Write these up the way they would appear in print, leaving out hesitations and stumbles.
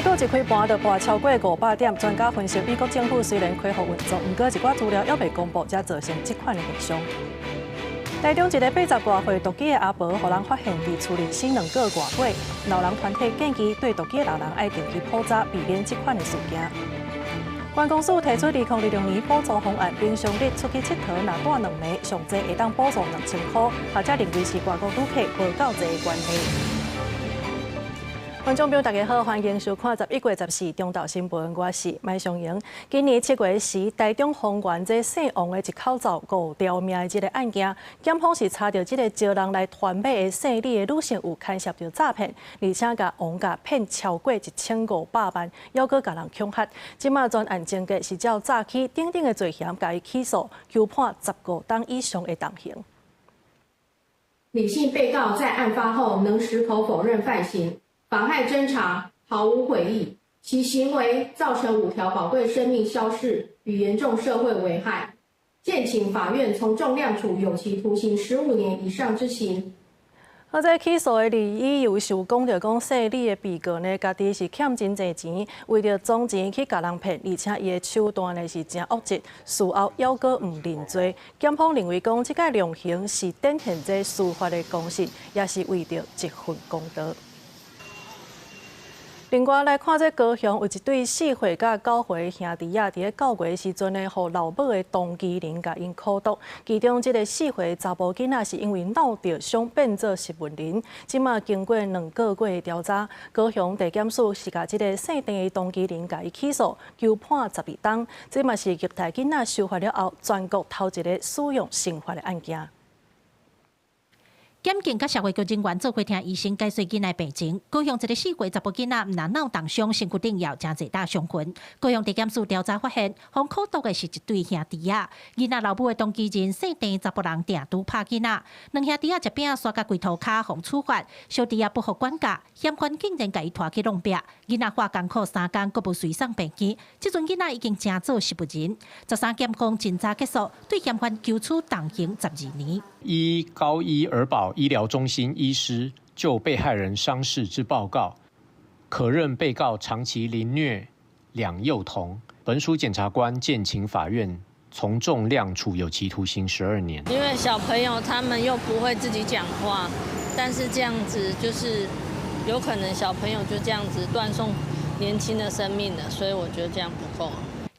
台股一開盤就破超過500點，專家分析，美國政府雖然恢復運作，毋過一寡資料猶未公布，才造成這款的現象。台中一个80外歲獨居的阿婆，予人發現佇厝裡死2個外月，老人團體建議對獨居的老人愛定期普查，避免這款的事件。觀光署提出2026年補助方案，平常日出去𨑨迌，若帶兩暝，上濟會當補助2000箍。學者認為是外國旅客無夠濟的關係。觀眾朋友，大家好，歡迎收看11月14中晝新聞，我是麥尚瑩。今年7月時，台中豐原這姓王的一口走五條命的這个案件，檢方是查著這个招人來團買的姓李的女性有牽涉著詐騙，而且共王共騙超過1500萬，猶閣共人恐嚇。這馬全案情節是照詐欺等等的罪嫌，共伊起訴，求判15冬以上的重刑。李姓被告在案發後能矢口否認犯行，妨害偵查，毫無悔意，其行為造成五條寶貴生命消逝與嚴重社會危害，建請法院從重量處有期徒刑15年以上之刑。好，這起訴的理由是有講著講，姓李的被告呢，家己是欠真濟錢，為著裝錢去共人騙，而且伊的手段呢是誠惡質，事後猶閣毋認罪。檢方認為講，這個量刑是展現這司法的公信，也是為著一份公道。另外來看，這高雄有一對4歲佮9歲兄弟仔，佇咧9月時陣呢，予老母的同居人共𪜶苦毒。其中這个4歲查埔囡仔是因為腦著傷變做植物人。這馬經過2個月的調查，高雄地檢署是共這个姓鄭的同居人共伊起訴，求判12冬。這嘛是虐待囡仔修法了後，全國頭一个使用刑法的案件。檢警佮社會局人員做伙聽醫生解說囡仔病情。高雄一个4歲查埔囡仔，毋但腦凍傷，身軀頂也有誠濟道傷痕。高雄地檢署調查發現，予苦毒的是一對兄弟仔。囡仔老母的同居人姓鄭查埔人定拄拍囡仔，兩兄弟仔食餅捒共規塗跤，予處罰。小弟仔不服管教，嫌犯竟然共伊拖去弄壁。囡仔化工苦3工，閣無隨送病院。這陣囡仔已經成做植物人。13檢方偵查結束，對嫌犯求處重刑12年。依高一兒保醫療中心醫師就被害人傷勢之報告，可認被告長期凌虐兩幼童。本署檢察官建請法院從重量處有期徒刑12年。因為小朋友他們又不會自己講話，但是這樣子就是有可能小朋友就這樣子斷送年輕的生命了，所以我覺得這樣不夠。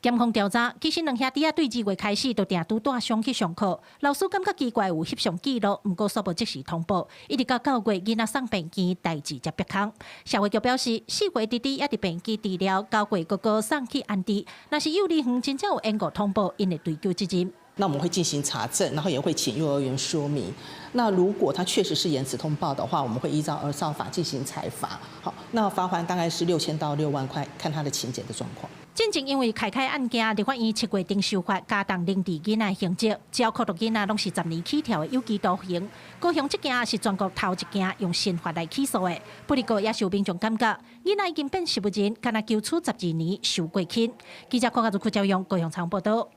檢方調查，其實兩兄弟仔對2月開始就定拄帶傷去上課，老師感覺奇怪，有翕相記錄，毋過煞無即時通報，一直到9月囡仔送病院，代誌才曝光。社會局表示，4歲弟弟猶佇病院治療，9月哥哥送去安置。若是幼兒園真正有延誤通報，𪜶會追究責任。那我們會進行查證，然後也會請幼兒園說明。那如果他確實是延遲通報的話，我們會依照兒少法進行裁罰。好，那罰鍰大概是6000到6萬塊，看他的情節的狀況。進前因為凱凱案件，立法院7月頂修法加重凌遲囡仔刑責，只要苦毒囡仔攏是十年起跳的有期徒刑。高雄這件是全國頭一件用刑法來起訴的，不過也是有民眾感覺，囡仔已經變植物人，敢若求處12年，傷過輕。記者郭家祖、柯教勇高雄採訪報導。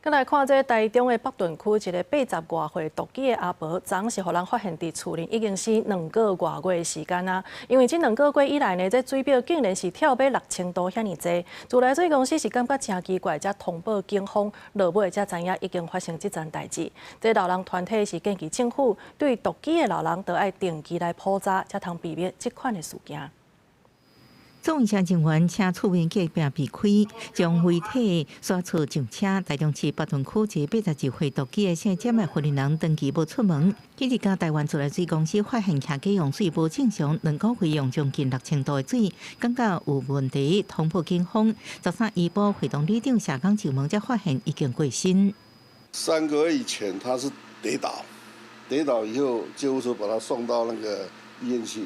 閣來看這台中的北屯區一个80外歲獨居的阿婆，昨是予人發現佇厝裡已經死2個外月的時間啊。因為這兩個月以來呢，這水表竟然是跳碼6000度遐爾濟。自來水公司是感覺誠奇怪，才通報警方，落尾才知影已經發生這層代誌。這老人團體是建議政府對獨居的老人都愛定期來普查，才通避免這款的事件。總醫人員請厝邊隔壁避開，將遺體徙坐上車。台中市北屯區一个82歲獨居的姓蔣的婦人，長期無出門。去日台灣自來水公司發現徛家用水無正常，2個月用將近6000度的水，感覺有問題，通報警方。13醫保會同里長社工上門，才發現已經過身。3個月以前，他是跌倒，跌倒以後，救護車把他送到那個醫院去。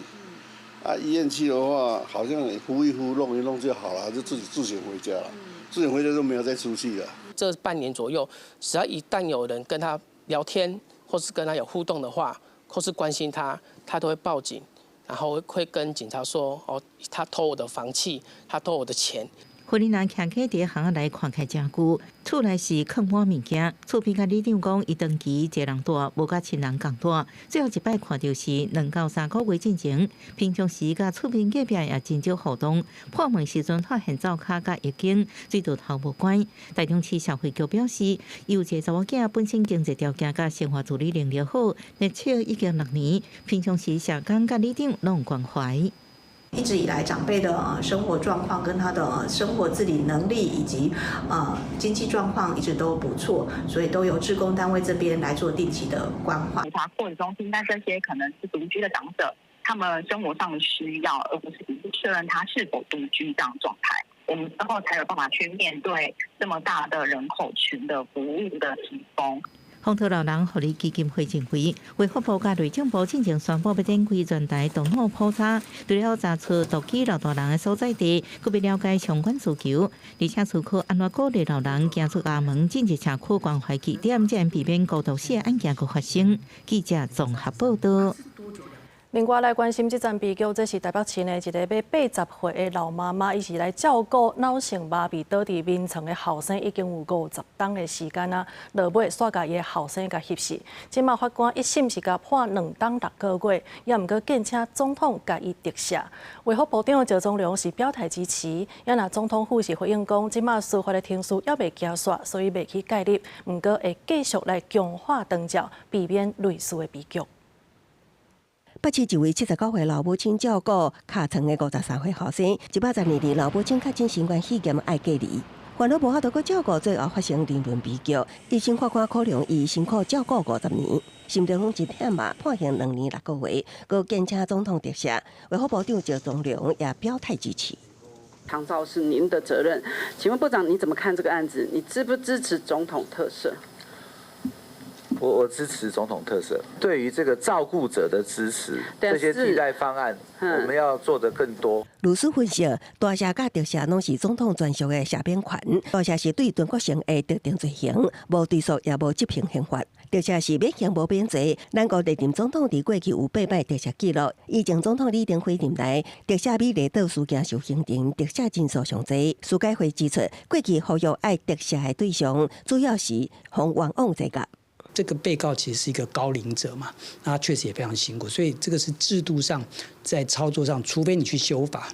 啊，醫院去的話，好像你敷一敷、弄一弄就好了，就自己自行回家了。自行回家就沒有再出去了。這半年左右，只要一旦有人跟他聊天，或是跟他有互動的話，或是關心他，他都會報警，然後會跟警察說：哦，他偷我的房契，他偷我的錢。婦人徛起佇巷仔內看起誠久，厝內是囥滿物件。厝邊佮里長講，伊長期一个人蹛，無佮親人仝蹛。最後一擺看著是2到3個月進前，平常時佮厝邊隔壁也真少互動。破門時陣發現灶跤佮浴間水道頭無關。台中市社會局表示，有一个查某囝本身經濟條件佮生活自理能力好，蹑手已經6年，平常時社工佮里長攏關懷。一直以來，長輩的生活狀況跟他的生活自理能力以及經濟狀況一直都不錯，所以都由志工單位這邊來做定期的關懷。他護理中心，但這些可能是獨居的長者，他們生活上的需要，而不是確認他是否獨居這樣狀態，我們之後才有辦法去面對這麼大的人口群的服務的提供。風濤老人福利基金會認為，衛福部佮內政部進前宣布欲展開全台動腦普查，除了查出獨居老大人的所在地，閣欲了解相關需求，而且思考按怎鼓勵老人行出家門，進入社區關懷據點，才能避免孤獨死的案件閣發生。記者綜合報道。另外來關心這樁悲劇，這是台北市的一個欲80歲的老媽媽，伊是來照顧腦性麻痹倒佇眠床的後生，已經有50冬的時間啊。落尾煞共伊的後生共翕死。這馬法官一審是共判2冬6個月，也毋過建請總統共伊特赦。衛福部長趙宗良是表態支持，也若總統府是回應講，這馬司法的程序猶未結束，所以袂去介入，毋過會繼續來強化長照，避免類似的悲劇。北市一位79歲老母親照顧跤床的53歲後生，112年老母親確診新冠肺炎愛隔離，煩惱無法度閣照顧，最後發生人倫悲劇。一審法官考量伊辛苦照顧50年，心中攏真忝嘛，判刑2年6個月，閣建請總統特赦。衛福部長趙宗良也表態支持。長照是您的責任，請問部長你怎麼看這個案子？你支不支持總統特赦？我支持總統特赦，對於這個照顧者的支持，這些替代方案，我們要做得更多。律師分析，大赦佮特赦攏是總統專屬的赦免權，大赦是對全國性的特定罪行，無追訴也無執行刑罰。特赦是免刑無免罪。咱國歷任總統佇過去有八擺特赦記錄，以前總統李登輝任內特赦美麗島事件受刑人，特赦人數上濟。司改會指出，過去呼籲愛特赦的對象，主要是予冤枉這個。這個被告其實是一個高齡者嘛，那他確實也非常辛苦，所以這個是制度上在操作上，除非你去修法，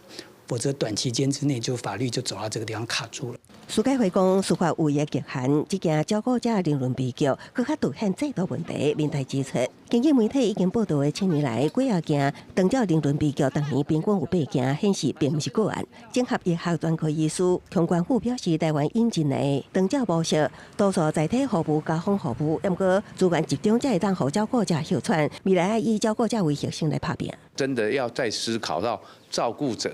否則短期間之內就法律就走到這個地方卡住了。司改會講，司法有伊的極限，這件照顧者人倫悲劇，閣較凸顯制度問題。民代指出，根據媒體已經報道的七年來幾仔件長照人倫悲劇，逐年平均有八件，顯示並毋是個案。整合醫學專科醫師洪冠富表示，台灣引進的長照模式，多數載體服務、家訪服務，毋過資源集中才會當予照顧者歇喘，未來愛以照顧者為核心來拍拚。真的要再思考到照顧者，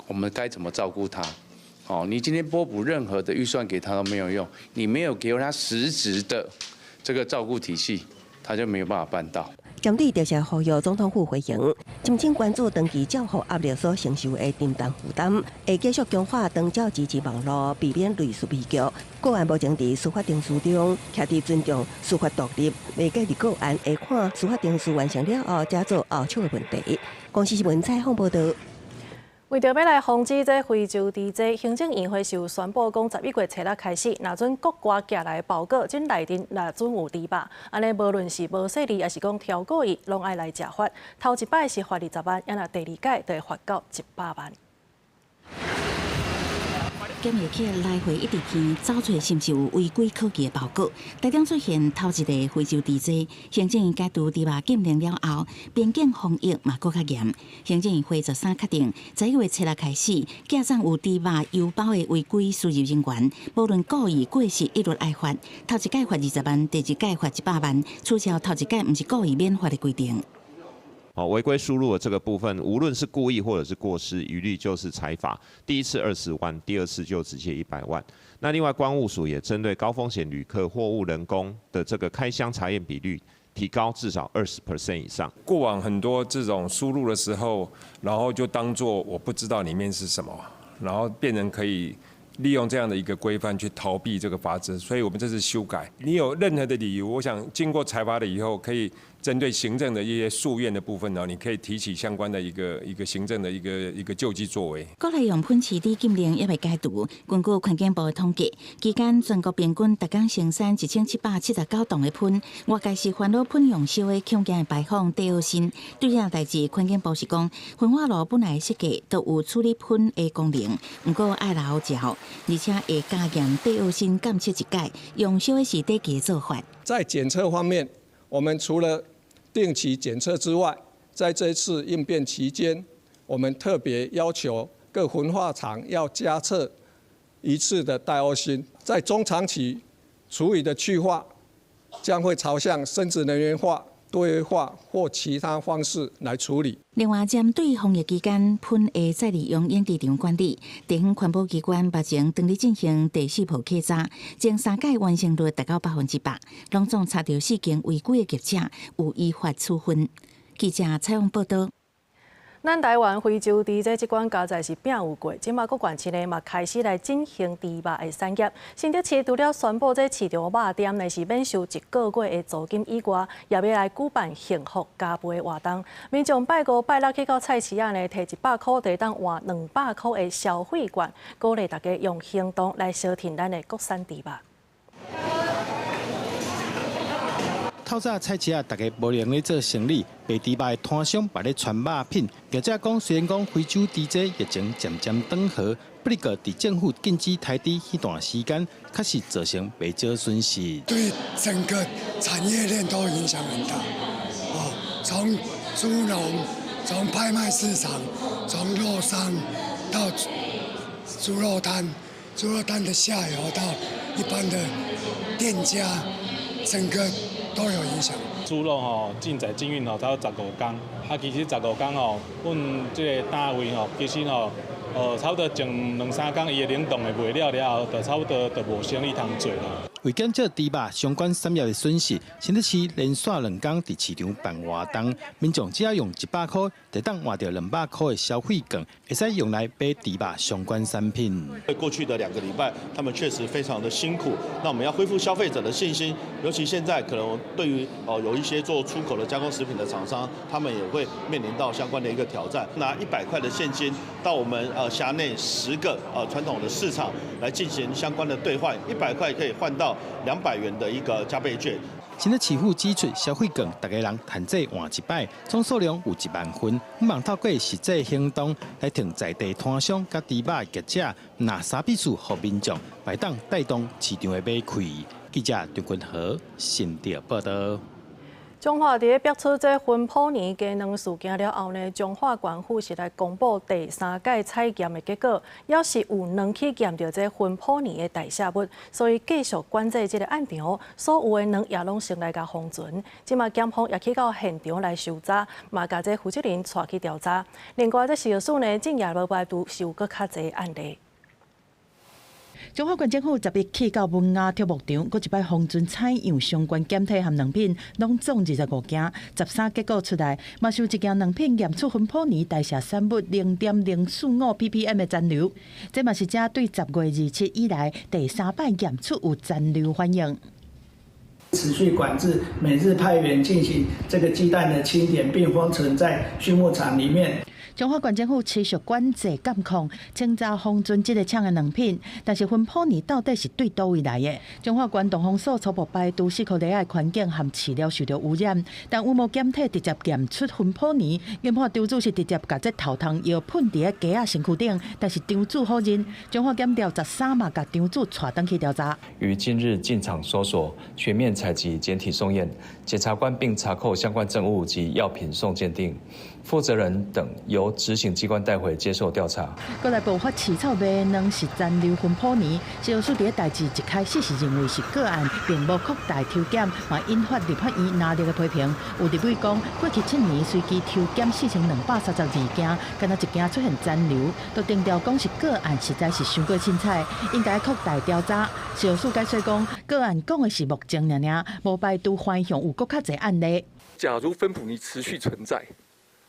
我們該怎麼照顧他？哦，你今天撥補任何的預算給他都沒有用，你沒有給他實質的這個照顧體系，他就沒有辦法辦到。針對特赦呼籲總統府回應，深深關注長期照護壓力所承受的沉重負擔，會繼續強化長照支持網路，避免類似悲劇。個案目前佇司法程序中，徛佇尊重司法獨立，袂介入個案，會看司法程序完成了後，才做後手的問題。公視新聞採訪報導。為著欲來防止這非洲豬瘟，行政院會是有宣布講，11月初六開始，若準國外寄來包裹，這內面若準有豬肉，按呢無論是無細膩，抑是講超過伊，攏愛來食罰。頭一擺是罰20萬，啊若第二擺就會罰到100萬。檢疫客來回一直聽，找出是毋是有違規科技的包裹。台中出現頭一例非洲豬瘟，行政院解除豬肉禁令了後，邊境防疫嘛閣較嚴。行政院會13確定，11月初六開始，寄送有豬肉郵包的違規輸入人員，無論故意過失，一律愛罰。頭一擺罰20萬，第二擺罰100萬，取消頭一擺毋是故意免罰的規定。哦，違規輸入的這個部分，無論是故意或者是過失，一律就是裁罰。第一次20萬，第二次就直接100萬。那另外關務署也針對高風險旅客貨物人工的這個開箱查驗比率提高至少20% 以上。過往很多這種輸入的時候，然後就當作我不知道裡面是什麼，然後變成可以利用這樣的一個規範去逃避這個罰則，所以我們這次修改。你有任何的理由，我想經過裁罰了以後，可以針對行政的一些訴願的部分呢，你可以提起相關的一個行政的一個救濟作為。國內用噴飼豬禁令猶未解除，根據環境部的統計，期間全國平均逐工生產1779棟的噴，外界是煩惱噴用燒的強勁的排放戴奧辛。對這項代誌，環境部是講，焚化爐本來設計都有處理噴的功能，毋過愛留照，而且會加嚴戴奧辛檢測一改，用燒的是短期的做法。在檢測方面，我們除了定期檢測之外，在這次應變期間，我們特別要求各焚化廠要加測一次的戴奧辛。在中長期，廚餘的去化將會朝向生質能源化、堆肥化或其他方式來處理。另外，針對防疫期間噴的再利用養殖場管理，地方環保機關目前正咧進行第四波稽查，前三屆完成率達到100%，攏總查著四間違規的業者有依法處分。記者採訪報道。咱台灣非洲豬這這款佳哉是拼有過，這馬各縣市呢嘛開始來進行豬肉的產業。新竹市除了宣布這市場肉店呢是免收一個月的租金以外，也欲來舉辦幸福加倍的活動。民眾拜五拜六去到菜市仔呢，提100箍就會當換200箍的消費券，鼓勵大家用行動來相挺咱的國產豬肉。透早菜市仔，大家無閒咧做生理，賣豬肉的攤商嘛咧傳肉品。業者講，雖然講非洲豬這疫情漸漸轉好，不過佇政府禁止刣豬彼段時間，確實造成袂少損失。對整個產業鏈都影響很大。哦，從豬農、從拍賣市場、從肉商到豬肉攤、豬肉攤的下游到一般的店家，整個都有影響。豬肉吼進載進運吼差不多15工，啊，其實15工吼，阮這個單位吼，其實吼，差不多前兩三工伊的冷凍的賣了了後，就差不多就無生意通做啦。為減少豬肉相關產業的損失，新竹市連續兩工佇市場辦活動，民眾只要用100箍，就當換著200箍的消費券，會使用來買豬肉相關產品。過去的2個禮拜，他們確實非常的辛苦。那我們要恢復消費者的信心，尤其現在可能對於有一些做出口的加工食品的廠商，他們也會面臨到相關的一個挑戰。拿100塊的現金到我們轄內10個傳統的市場來進行相關的兌換，100塊可以換到200元的一個加倍券。新竹市府指出，消費券逐家人趁這換一擺，總數量有1萬份。希望透過實際行動來挺在地攤商佮豬肉業者，拿三筆數予民眾，會當帶動市場的買氣。記者張君和新竹報道。彰化佇咧爆出這芬普尼雞卵事件了後呢，彰化縣府是來公布第三屆採驗的結果，猶是有卵去驗著這芬普尼的代謝物，所以繼續管制這個案場，所有的卵也攏先來共封存。這馬檢方也去到現場來搜查，嘛共這負責人帶去調查。另外，這食藥署呢，竟也無排除是有閣較濟案例。彰化縣政府10日去到文雅畜牧場，閣一擺封存採樣相關檢體和卵品，攏總25件，13結果出來，嘛是有一件卵品驗出芬普尼代謝產物0.045 ppm 的殘留，這嘛是這對10月27以來第三擺驗出有殘留反應。持續管制，每日派員進行這個雞蛋的清點，並封存在畜牧場裡面。彰化縣政府持續管制監控，清查封存這个廠的卵品，但是芬普尼到底是對佗位來的？彰化縣動防署初步排除死殼螺仔的環境和飼料受著污染，但有無檢體直接驗出芬普尼？研判場主是直接共這頭痛藥噴佇咧雞仔身軀頂，但是場主否認。彰化檢調13嘛，共場主帶轉去調查。於今日進場搜索，全面採集檢體送驗，檢察官並查扣相關證物及藥品送鑑定，負責人等由執行機關帶回接受調查。閣來爆發飼草賣卵是殘留芬普尼，食藥署佇咧代誌一開始是認為是個案，並無擴大抽檢，嘛引發立法院藍綠的批評。有立委講，過去7年隨機抽檢4232件，干焦一件出現殘留，都定調講是個案，實在是傷過凊彩，應該擴大調查。食藥署解釋講，個案講的是目前爾爾，無排除橫向有閣較濟案例。假如芬普尼持續存在，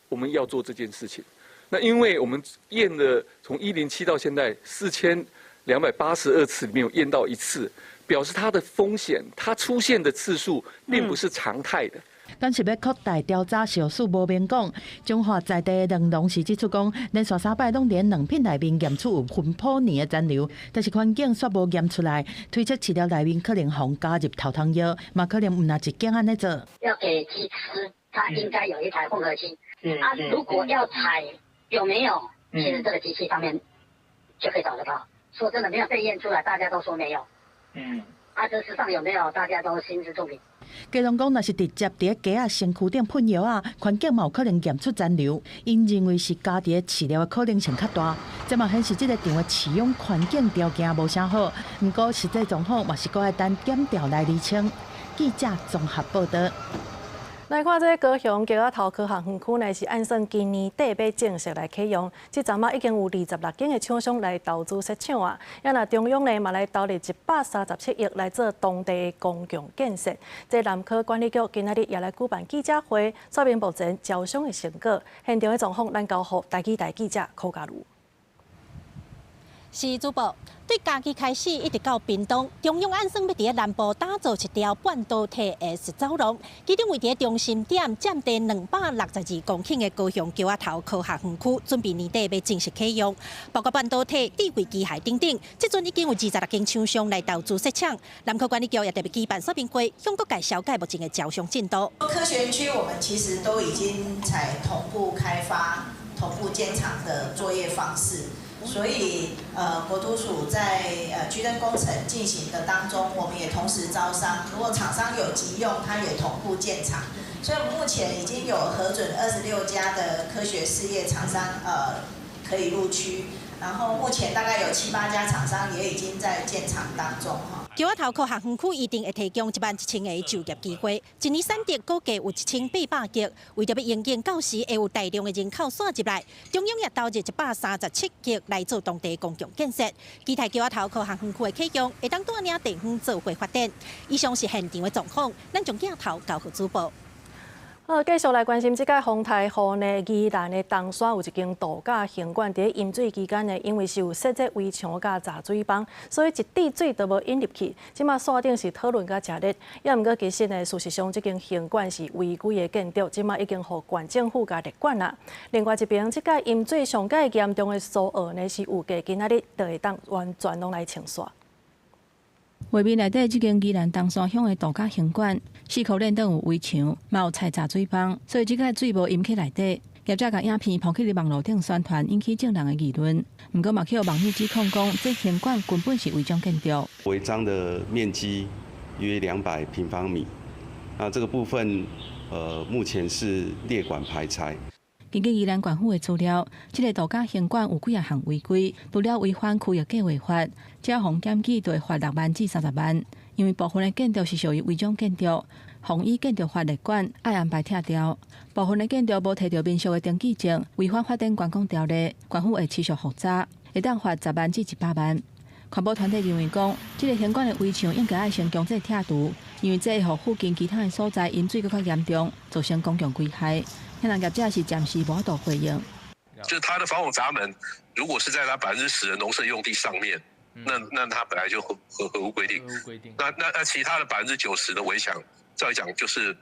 我們要做這件事情。那因為我們驗了從107到現在282次裡面有驗到一次，表示它的風險，它出現的次數並不是常態的。敢是欲擴大調查，小數無明講。彰化在地的糧農是指出講，連續三擺攏佇卵片內面驗出有芬普尼的殘留，但是環境煞無驗出來，推測飼料內面可能予加入頭痛藥，嘛可能毋若一間按呢做。要給雞吃，它應該有一台混合機。啊，如果要採有沒有，其實這個機器上面就可以找得到。說真的，沒有被驗出來，大家都說沒有。啊，這世上有沒有，大家都心知肚明。雞農講，若是直接佇雞仔身軀頂噴藥仔，環境嘛有可能驗出殘留。𪜶認為是加佇飼料的可能性較大。這嘛顯示這个場的飼養環境條件無啥好。毋過實際狀況嘛是閣愛等檢調來釐清。記者綜合報導。來看這个高雄橋仔頭科學園區呢，是按算今年底欲正式來啟用。這陣仔已經有26間的廠商來投資設廠啊。啊若中央呢嘛來投入137億來做當地的公共建設。這南科管理局今仔日也來舉辦記者會，說明目前招商的成果。現場的狀況，咱交予台語台記者柯嘉如。是主播，對嘉義開始一直到屏東，中央按算欲佇南部打造一條半導體的走廊，其中位佇中心點佔地262公頃的高雄橋仔頭科學園區，準備年底欲正式啟用。包括半導體、智慧機械等等，這陣已經有26間廠商來投資設廠。南科管理局也特別舉辦說明會，向各界紹介目前的招商進度。科學園區我們其實都已經採同步開發、同步建廠的作業方式。所以，國土署在居登工程進行的當中，我們也同時招商。如果廠商有急用，他也同步建廠。所以目前已經有核准26家的科學事業廠商，可以入區。然後目前大概有七八家廠商也已經在建廠當中哈。橋仔頭科學園區預定會提供11,000個就業機會，一年產值估計有1800億。為著欲應應到時會有大量的人口徙入來，中央也投入137億來做當地公共建設。期待橋仔頭科學園區的啟用，會當帶領地方做伙發展。以上是現場的狀況，咱將鏡頭交予主播。好，繼續來關心這個風台雨呢，宜蘭的東山有一間度假行館，佇淹水期間呢，因為是有設這圍牆佮閘水枋，所以一滴水都無淹入去。這馬山頂是討論甲誠熱，也毋過其實呢，事實上這間行館是違規的建築，這馬已經予縣政府共列管啦。另外一邊，這個淹水上蓋嚴重的蘇澳呢，是預計今仔日就會當完全攏來清煞。畫面內底這間宜蘭東山鄉的度假行館，四箍鏈頂有圍牆，嘛有拆閘水枋，所以這個水無淹去內底。業者共影片 po 去佇網路頂宣傳，引起眾人的議論。毋過嘛去予網友指控講，這行館根本是違章建築。違章的面積約200平方米，那這個部分，目前是列管排拆。根據宜蘭縣府的資料，這个度假行館有幾仔項違規，除了違反區域計劃法，只要予檢舉，就會罰6萬至30萬。因為部分的建築是屬於違章建築，予依建築法列管，愛安排拆掉。部分的建築無提著民宿的登記證，違反發展觀光條例，縣府會持續復查，會當罰10萬至100萬。環保團體認為講，這个行館的圍牆應該愛先強制拆除，因為這會予附近其他的所在淹水閣較嚴重，造成公共危害。現在業者是暫時無法度回應。就是它的防洪閘門，如果是在它10%的農舍用地上面，那它本來就合乎規定。那其他的90%的圍牆，照理講就是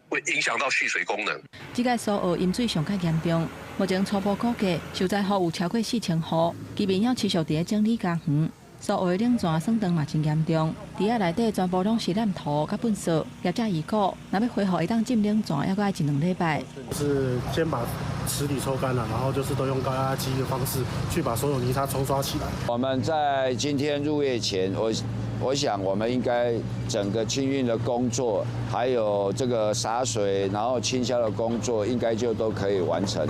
會影響到蓄水功能。這個蘇澳淹水上較嚴重，目前初步估計受災戶有超過4000戶，居民猶持續佇咧整理家園。蘇澳的冷泉損斷嘛真嚴重，佇遐內底全部攏是爛土佮糞埽。業者預估，若欲恢復會當浸冷泉，猶閣愛一兩禮拜。是先把池底抽乾了，然後就是都用高壓機的方式去把所有泥沙沖刷起來。我們在今天入夜前，我想我們應該整個清運的工作，還有這個灑水，然後清消的工作，應該就都可以完成。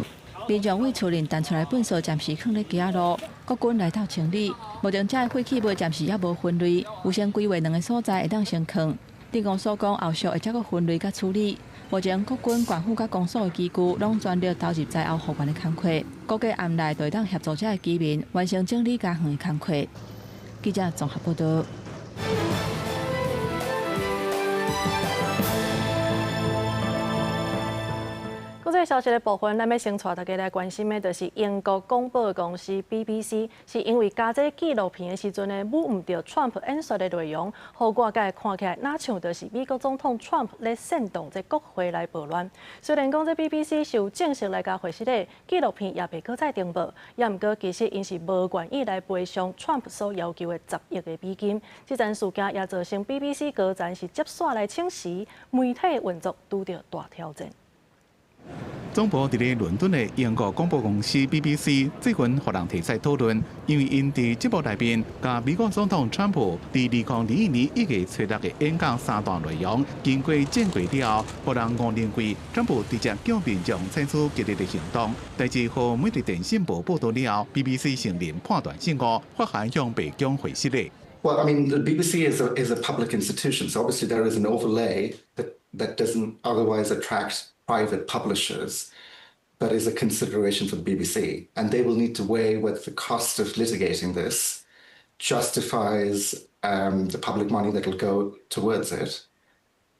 民眾對厝內彈出來糞埽暫時囥佇街仔路，國軍來鬥清理。目前這个廢棄物暫時猶無分類，有先規劃兩个所在會當先囥。鎮公所講後續會再閣分類佮處理。目前國軍、縣府佮公所的機具攏全力投入災後復原的工課，估計暗內就會當協助這个居民完成整理家園的工課。記者綜合報導。閣國際消息的部分，咱欲先帶大家來關心的，就是英國廣播公司 BBC，是因為加這紀錄片的時陣呢，侮毋著川普演說的內容，予外界看起來，若像就是美國總統川普咧煽動這國會來暴亂。雖然講這 BBC 是有正式來共回釋的，紀錄片也袂閣再登報，也毋過其實𪜶是無願意來賠償川普所要求的10億个美金。這樁事件也造成 BBC 高層是接線來請辭，媒體運作拄著大挑戰。總部佇咧倫敦的英國廣播公司 BBC 最近予人提出討論，因為𪜶佇節目內面，共美國總統川普佇2021年1月初6的演講三段內容，經過剪過了後，予人誤認為川普直接叫民眾採取激烈的行動。代誌予每日電訊報報導了後，BBC 承認判斷失誤，發函向白宮回釋的。 Well, I mean, the BBC is a public institution, so obviously there is an overlay that doesn't otherwise attract private publishers, but is a consideration for the BBC, and they will need to weigh whether the cost of litigating this justifies the public money that will go towards it,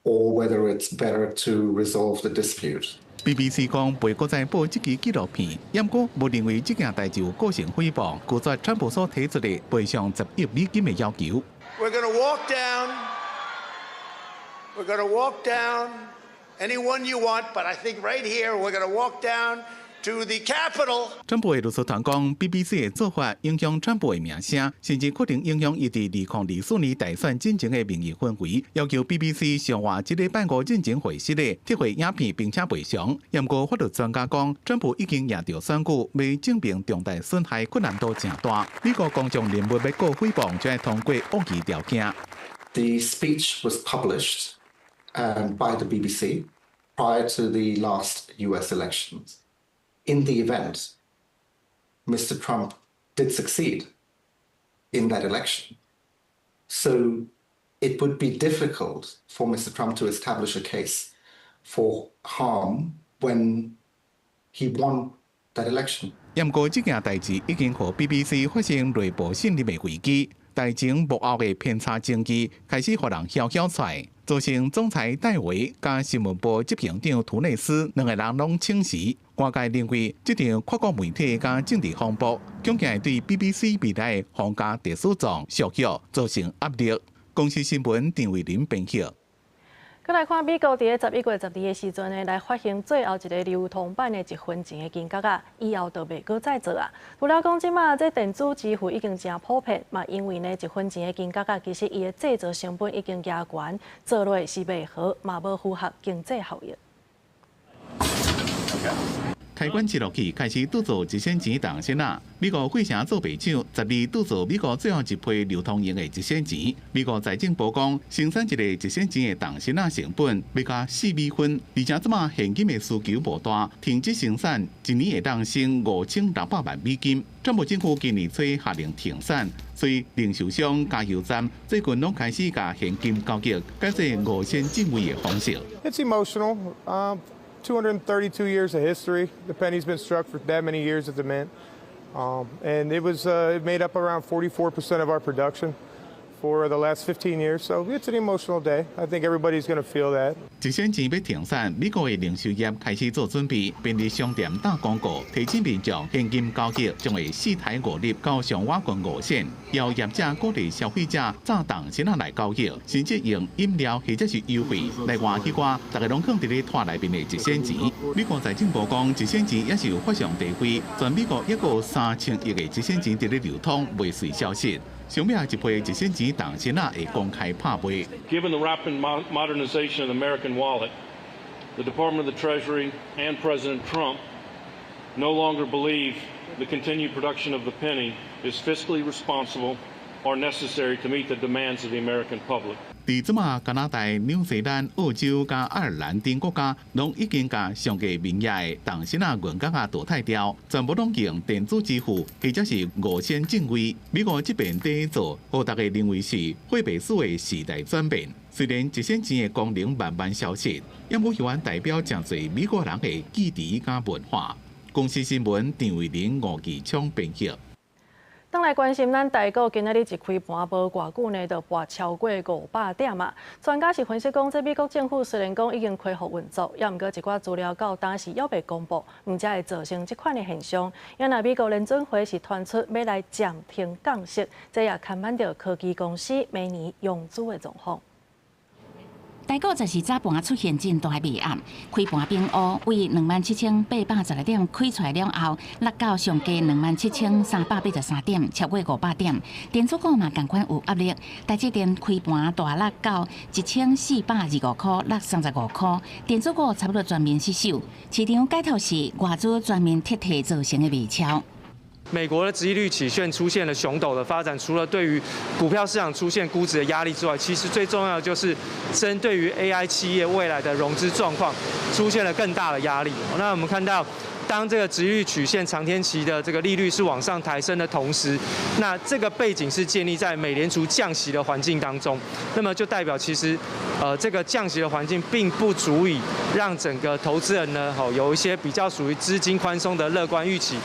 or whether it's better to resolve the dispute. BBC 講袂閣再播這支紀錄片，毋過無認為這件代誌有構成誹謗，拒絕川普所提出的賠償10億美金的要求。 We're going to walk down. We're going to walk down. Anyone you want, but I think right here we're going to walk down to the Capitol. 川普的律師團講，BBC 的做法影響川普的名聲，甚至可能影響伊佇2024年大選進前的民意氛圍，要求 BBC 上晏這禮拜五進前回釋的撤回影片並且賠償。毋過法律專家講，川普已經贏著選舉，欲證明重大損害困難度誠大。美國公眾人物欲告誹謗，就愛通過惡意條件。 The speech was published by the BBC prior to the last US elections. In the event, Mr. Trump did succeed in that election. So it would be difficult for Mr. Trump to establish a case for harm when he won that election. 毋過這件代誌已經予 BBC 發生內部信任的危機，台前幕後的偏差證據開始予人囂囂出來，造成總裁戴維佮新聞部執行長圖內斯兩个人攏請辭。外界認為這場跨國媒體佮政治風波，恐驚會對 BBC 未來的皇家特許狀續約造成壓力。公視新聞陳慧琳編譯。閣來看美國佇咧11月12的時陣呢，來發行最後一个流通版的一分錢的金角仔，以後就袂閣再做啊。除了講這馬這電子支付已經誠普遍，嘛因為呢一分錢的金角仔其實伊的製造成本已經誠懸，做落是袂好，嘛無符合經濟效益。開關切落去，開始鑄造一仙錢銅仙仔。美國費城造幣廠12鑄造美國最後一批流通用的一仙錢。美國財政部講，生產一个一仙錢的銅仙仔成本欲到4美分，而且這馬現金的需求無大，停止生產一年會當省5600萬美金。川普政府今年初下令停產，所以零售商、加油站最近攏開始共現金交易，改做5仙進位的方式。 It's emotional. 232 years of history. The penny's been struck for that many years at the Mint. And it made up around 44% of our production for the last 15 years. So it's an emotional day. I think everybody's going to feel that. 一仙錢欲停產，美國的零售業開始做準備，便利商店打廣告，提醒民眾現金交易將會四台五粒到上倚近5仙，要業者鼓勵消費者紮銅仙仔來交易，甚至用飲料或者是優惠來換彼寡逐家攏囥佇咧拖內面的一仙錢。美國財政部講，一仙錢猶是有法上地位，全美國猶閣有3000億个一仙錢佇咧流通，袂隨消失。上尾一批一仙錢銅仙仔會公開拍賣。 Given the rapid modernization of the American wallet, the Department of the Treasury and President Trump no longer believe the continued production of the penny is fiscally responsible or necessary to meet the demands of the American public. 佇這馬加拿大、紐西蘭、澳洲佮愛爾蘭等國家，攏已經共上過面額的銅仙仔銀角仔淘汰掉，全部攏用電子支付或者是5仙進位。美國這邊佇做，予大家認為是貨幣史的時代轉變。雖然一仙錢的功能慢慢消失，猶閣猶原代表誠濟美國人的記憶佮文化。公視新聞陳慧琳、吳繼昌編譯。轉來關心咱台股今仔日一開盤無偌久呢，就跋超過500點啊！專家是分析講，這美國政府雖然講已經恢復運作，也毋過一寡資料到當時猶未公布，毋才會造成這款的現象。也若美國聯準會是傳出欲來暫停降息，這也牽絆著科技公司明年融資的狀況。台股十四早盤出現真大賣壓，開盤變烏為27,810點開出來了後，落到上低27,383點，超過500點。電子股嘛仝款有壓力，台積電開盤大落到1425塊，落35塊。電子股差不多全面失守，市場解讀是外資全面撤退造成的賣超。美國的殖利率曲線出現了熊斗的發展，除了對於股票市場出現估值的壓力之外，其實最重要的就是針對於 AI 企業未來的融資狀況出現了更大的壓力。那我們看到，當這個殖利率曲線長天期的這個利率是往上抬升的同時，那這個背景是建立在美聯儲降息的環境當中，那麼就代表其實，這個降息的環境並不足以讓整個投資人呢，有一些比較屬於資金寬鬆的樂觀預期。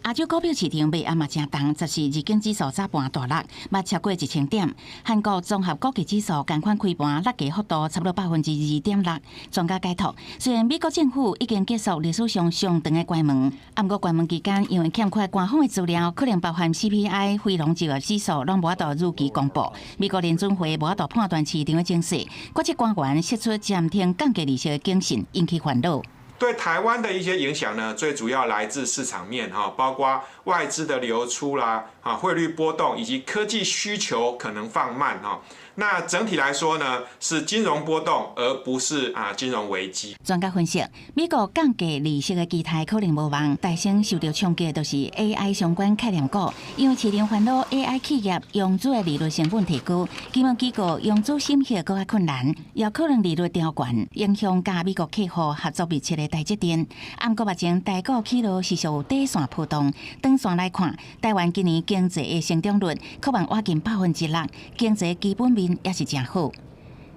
亞洲股票市場賣壓嘛誠重，十四日經指數早盤大落，捌超過1000點。韓國綜合國際指數仝款開盤落價幅度差不多2.6%。專家解讀，雖然美國政府已經結束歷史上上長的關門，毋過關門期間因為欠缺官方的資料，可能包含 CPI、非農就業指數攏無法度如期公布。美國聯準會無法度判斷市場的情勢，決策官員釋出暫停降低利息的警訊，引起煩惱。對台灣的一些影響呢，最主要來自市場面哈，包括外資的流出啦，啊匯率波動以及科技需求可能放慢哈。那整體來說呢，是金融波動，而不是啊金融危機。專家分析，美國降低利息的期待可能無望，但先受到衝擊的就是 AI 相關概念股，因為市場煩惱 AI 企業融資的利率成本提高，金融機構融資審核閣較困難，也可能利率調懸，影響佮美國客戶合作密切的台積電。毋過目前台股起落是屬短線波動，長線來看，台灣今年經濟的成長率可望倚近6%，經濟基本面也是誠好。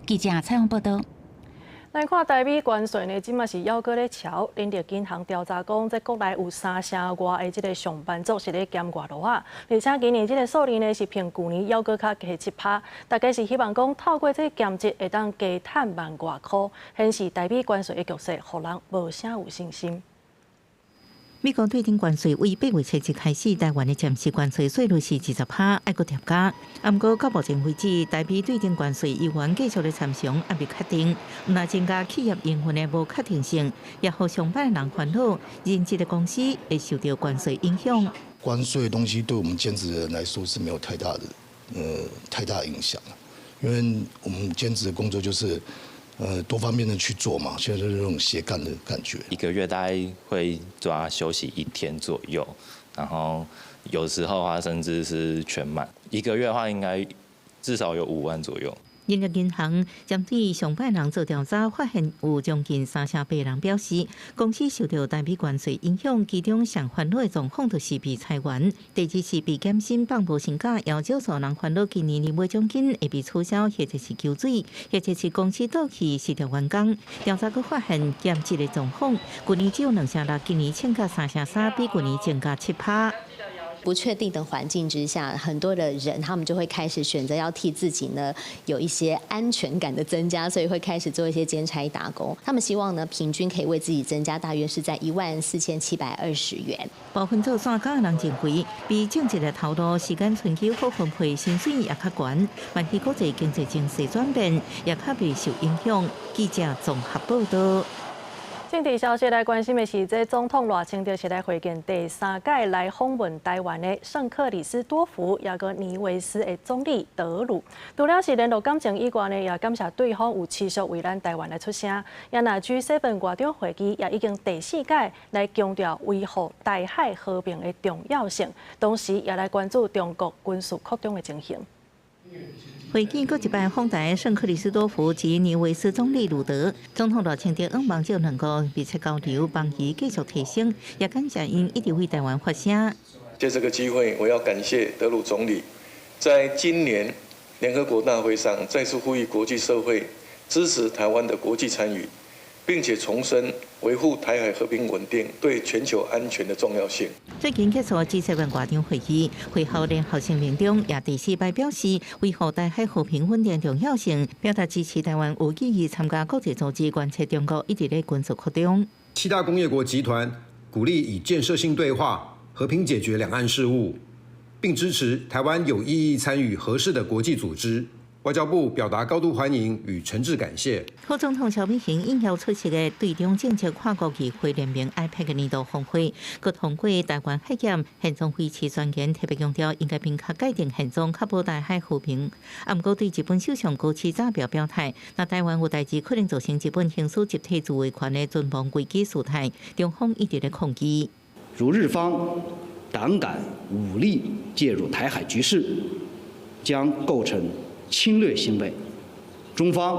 記者採訪報導。來看台美關稅呢，這馬是猶閣咧吵。人力銀行調查講，這國內有三成外的這个上班族是咧兼外勞仔，而且今年這个數字呢是比舊年猶閣較低7%。大家是希望講透過這个兼職會當加趁萬外箍，顯示台美關稅的局勢，予人無啥有信心。美國對等關稅為8月7日開始，台灣的暫時關稅稅率是20%，愛閣疊加。毋過到目前為止，台美對等關稅猶原繼續咧參詳，猶未確定。毋但增加企業營運的無確定性，也予上班的人煩惱，任職的公司會受到關稅影響。關稅的東西對我們兼職的人來說是沒有太大影響，因為我們兼職的工作就是多方面的去做嘛，現在就是這種斜槓的感覺。一個月大概會抓休息一天左右，然後有時候的話甚至是全滿。一個月的話應該至少有5萬左右。人力銀行針對上班人做調查，發現有將近38%人表示，公司受到台美關稅影響，其中上煩惱的狀況就是被裁員，第二是被減薪、放無薪假，也有少數人煩惱今年年尾獎金會被取消，或者是求水，或者是公司倒去失掉員工。調查閣發現兼職的狀況，舊年只有2成6，今年增加3成3，比舊年增加7%。不確定的環境之下，很多的人他們就會開始選擇要替自己呢有一些安全感的增加，所以會開始做一些兼差打工。他們希望呢平均可以為自己增加大約是在14,720元。部分做散工的人認為，比正職的投入時間春秋好分配，薪水也較懸，萬一國際經濟情勢轉變，也較袂受影響。記者綜合報道。政治消息來關心的是，這總統賴清德是來會見第三屆來訪問台灣的聖克里斯多福，也閣尼維斯的總理德魯。除了是聯絡感情以外呢，也感謝對方有持續為咱台灣來出聲。也若 G7 外長會議也已經第四屆來強調維護台海和平的重要性，同時也來關注中國軍事擴張的情形。會見閣一擺訪台聖克里斯多福及尼維斯總理魯德，總統賴清德向望借兩國密切交流，邦誼繼續提升，也感謝𪜶一直為台灣發聲。借這個機會，我要感謝德魯總理，在今年聯合國大會上再次呼籲國際社會支持台灣的國際參與，並且重申維護台海和平穩定對全球安全的重要性。最近結束 G7 外長會議，會後聯合聲明中也第四擺表示維護台海和平穩定重要性，表達支持台灣有意義參加國際組織，關切中國一直咧軍事擴張。七大工業國集團鼓勵以建設性對話和平解決兩岸事務，並支持台灣有意義參與合適的國際組織。外交部表達高度歡迎與誠摯感謝。副總統蕭美琴應邀出席的對中政策跨國議會聯盟 IPAC 年度峰會，閣通過台灣海峽現狀維持宣言，特別強調應該明確界定現狀，確保台海和平。啊，毋過對日本首相高市早苗表態，若台灣有代誌可能造成日本行使集體自衛權的存亡危機事態，中方一直咧抗議。如日方膽敢武力介入台海局勢，將構成侵略行為，中方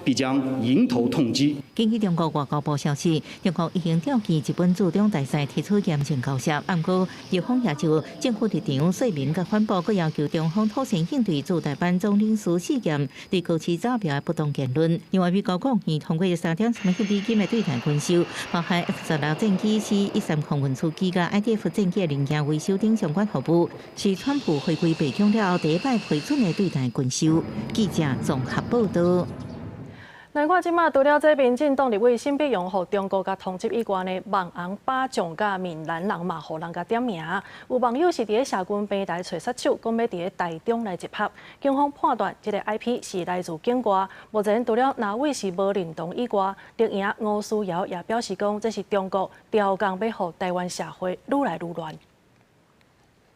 必將迎頭痛擊。根據中國外交部消息，中國已經調去日本駐中大使提出嚴正交涉，毋過日方也就政府立場說明佮反駁，閣要求中方妥善應對駐台灣總領事事件對高市早苗的不當言論。另外，美國國會通過3.3億美金的對台軍售，包含 F 十六戰機、C 130運輸機、佮 IDF 戰機零件維修等相關服務，是川普回歸白宮了後第一擺批准的對台軍售。記者綜合報道。來看這馬除了這民進黨立委沈伯洋予中國共通緝以外呢，網紅巴將佮閩南人嘛，予人共點名。有網友是佇咧社群平台揣殺手，講欲佇咧台中來集合。警方判斷這個 IP 是來自境外。目前除了藍委是無認同以外，綠營吳思瑤也表示講，這是中國調工欲予台灣社會愈來愈亂。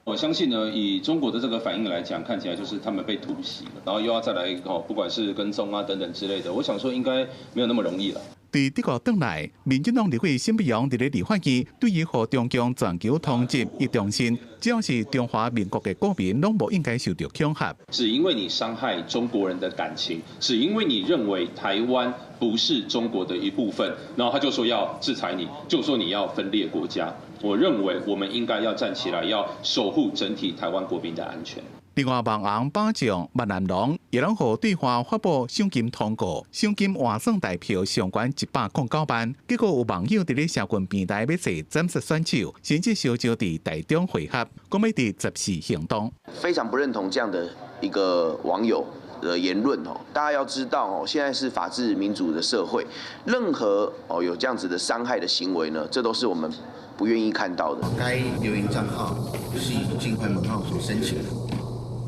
我相信呢，以中國的這個反應來講，看起來就是他們被突襲了，然後又要再來哦，不管是跟蹤啊等等之類的，我想說應該沒有那麼容易了。佇德國轉來，民進黨立委沈伯洋佇咧立法院對於予中共全球通緝，伊重申，只要是中華民國的國民，攏無應該受著恐嚇。只因為你傷害中國人的感情，只因為你認為台灣不是中國的一部分，然後他就說要制裁你，就說你要分裂國家。我認為我們應該要站起來，要守護整體台灣國民的安全。另外，網紅巴將閩南龍也攏予對方發布賞金通告，賞金換算台票上懸109萬。結果有網友佇咧社群平台欲揣斬殺選手，甚至相招佇台中會合，講欲佇十四行動。非常不認同這樣的一個網友的言論哦，大家要知道哦，現在是法治民主的社會，任何哦有這樣子的傷害的行為呢，這都是我們不願意看到的。該留言帳號是以境外門號所申請的。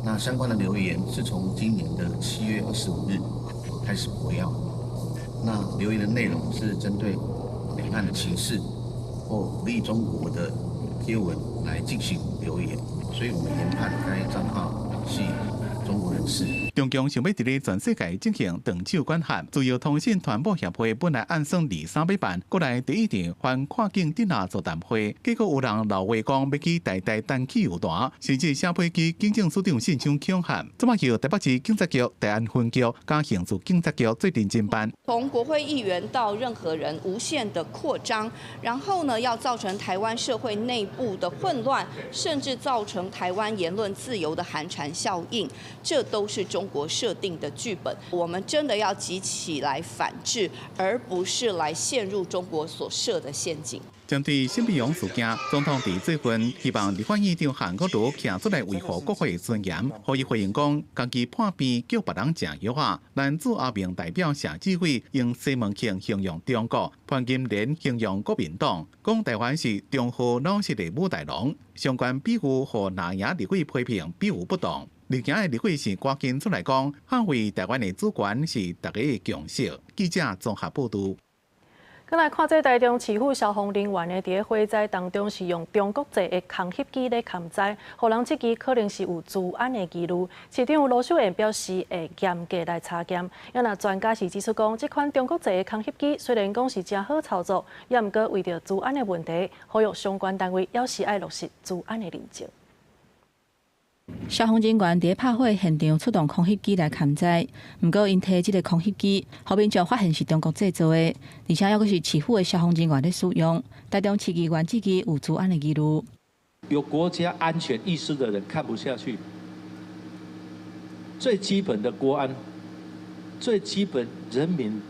那相關的留言是從今年的7月25日開始活躍。那留言的內容是針對兩岸的情勢或不利中國的貼文來進行留言，所以我們研判該帳號係中國人士。中共想欲佇咧全世界進行長手管轄。自由通訊傳播協會本來按算23欲辦，國內第一場反跨境鎮壓座談會，結果有人漏話講欲去台大單汽油彈，甚至寫批去警政署長信箱恐嚇。這擺由台北市警察局大安分局佮刑事警察局做陣偵辦。從國會議員到任何人無限的擴張，然後呢，要造成台灣社會內部的混亂，甚至造成台灣言論自由的寒蟬效應，這都是中國設定的劇本。我們真的要集起來反制，而不是來陷入中國所設的陷阱。針對沈伯洋事件，總統佇這份希望立法院長韓國瑜徛出來維護國會尊嚴，予伊回應講，家己破病叫別人食藥啊。咱駐歐盟代表謝志偉用西門慶形容中國，潘金蓮形容國民黨，講台灣是忠厚老實的武大郎。相關比喻予藍營立委批評比喻不當。綠營的立委是趕緊出來講，捍衛台灣的主權是大家的共識。記者綜合報導。閣來看這台中市府消防人員呢，佇咧火災當中是用中國製的空翕機咧勘災，予人質疑可能是有資安的疑慮。市長盧秀燕表示會嚴格來查驗。也若專家是指出講，這款中國製的空翕機雖然講是誠好操作，也毋過為著資安的問題，呼籲相關單位猶是愛落實資安的認證。消防人員佇拍火現場出動空翕機來勘災，毋過𪜶提這个空翕機，予民眾發現是中國製造的，而且猶閣是市府的消防人員咧使用。台中市議員質疑有資安的疑慮。有國家安全意識的人看不下去，最基本的國安，最基本人民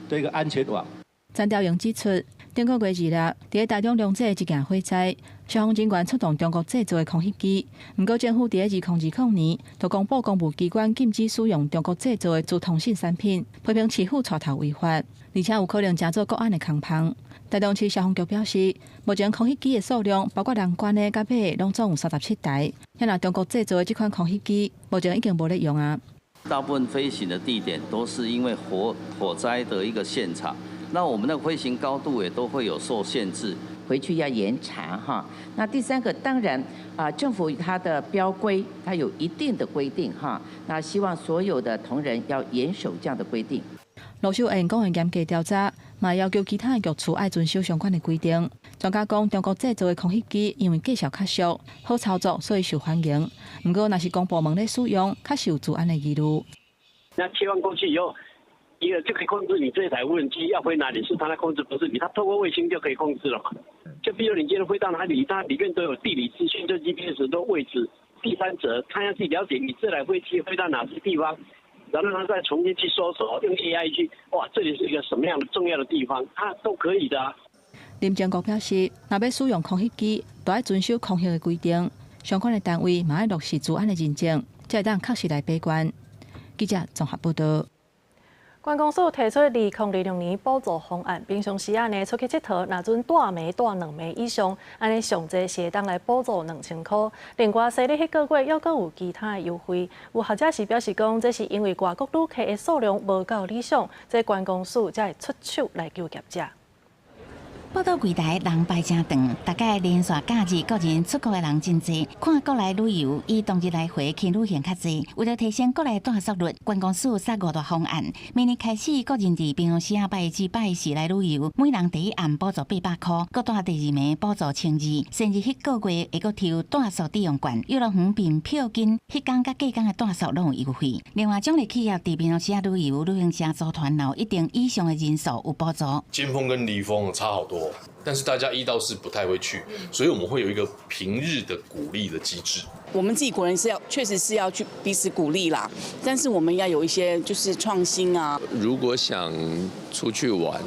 的一個安全網。陳調榮指出，頂個月二日，佇咧台中龍井一件火災，消防人員出動中國製造的空翕機。毋過政府佇咧2020年就公布公務機關禁止使用中國製造的資通訊產品，批評市府帶頭違法，而且有可能成做國安的空縫。台中市消防局表示，目前空翕機的數量，包括人管的佮買的，攏總有37台。若中國製造的這款空翕機，目前已經無咧用啊。大部分飛行的地點都是因為火災的一個現場，那我們的飛行高度也都會有受限制。回去要嚴查哈。那第三個當然啊，政府它的標規，它有一定的規定哈。那希望所有的同仁要嚴守這樣的規定。羅秀燕講會嚴格調查，嘛要求其他的局處愛遵守相關的規定。專家講，中國製造的空翕機因為價數較俗、好操作，所以受歡迎。毋過，若是公部門咧使用，確實有資安的疑慮。那切換過去以後，一個就可以控制你這台無人機要飛哪裡，是它來控制，不是你，它透過衛星就可以控制了嘛。就比如你今天飛到哪裡，它裡面都有地理資訊，就 GPS 的位置。第三者他要去了解你這台飛機飛到哪些地方，然後他再重新去搜索，用 AI 去，哇，這裡是一個什麼樣的重要的地方，它都可以的啊。林政國表示，若欲使用空翕機，都愛遵守空翕的規定，相關的單位嘛愛落實資安的認證，才會當確實來把關。記者綜合報道。觀光署提出2026年補助方案，平常時仔呢出去𨑨迌，若準蹛暝蹛2暝以上，按呢上濟是會當來補助2000箍。另外，西曆彼個月猶閣有其他的優惠。有學者是表示講，這是因為外國旅客的數量無夠理想，這觀光署才會出手來救業者。報到櫃台人排誠長，逐擺連續假日個人出國的人真濟，看國內旅遊以當日來回輕旅行較濟。為了提升國內帶宿率，觀光署殺五大方案。明年開始，個人佇平常時拜一至拜四來旅遊，每人第一暗補助800箍，閣蹛第二暝補助1200。生日彼個月會閣抽帶宿抵用券，遊樂園憑票金，彼工佮隔工的帶宿攏有優惠。另外，獎勵企業佇平常時旅遊，旅行社組團有一定以上的人數有補助。尖峰跟離峰差好多。但是大家一到四不太會去，所以我們會有一個平日的鼓勵的機制。我們自己國人是要，確實是要去彼此鼓勵啦。但是我們要有一些就是創新啊。如果想出去玩，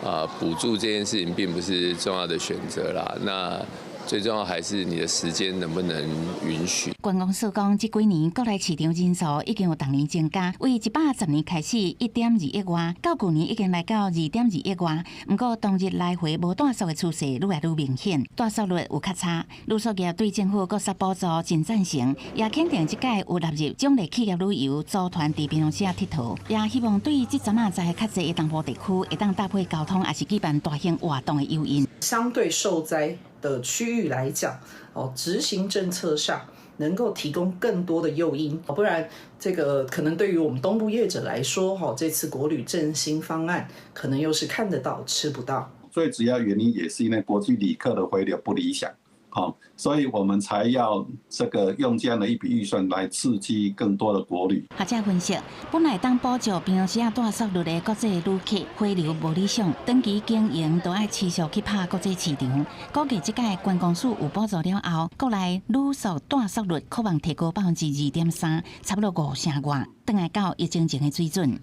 啊，補助這件事情並不是重要的選擇啦。那最重要還是你的時間能不能允許。觀光署講，這幾年國內市場人數已經有逐年增加，為110年開始1.2億外，到舊年已經來到2.2億外。毋過當日來回無帶宿的趨勢愈來愈明顯，帶宿率有較差。旅宿業對政府閣殺補助真贊成，也肯定這屆有納入獎勵企業旅遊組團佇平常時𨑨迌，也希望對這陣仔在較濟的東部地區會當搭配交通，抑是舉辦大型活動的誘因。相對受災的區域來講，哦，執行政策上能夠提供更多的誘因，不然這個可能對於我們東部業者來說，哈，這次國旅振興方案可能又是看得到吃不到。最主要原因也是因為國際旅客的回流不理想，好，所以我們才要這個用這樣的一筆預算來刺激更多的國旅。學者分析，本來當補助平常時帶宿率的國際旅客回流無理想，長期經營都愛持續去拍國際市場。估計這屆觀光署有補助了後，國內旅宿帶宿率可望提高2.3%，差不多五成外，轉來到疫情前的水準。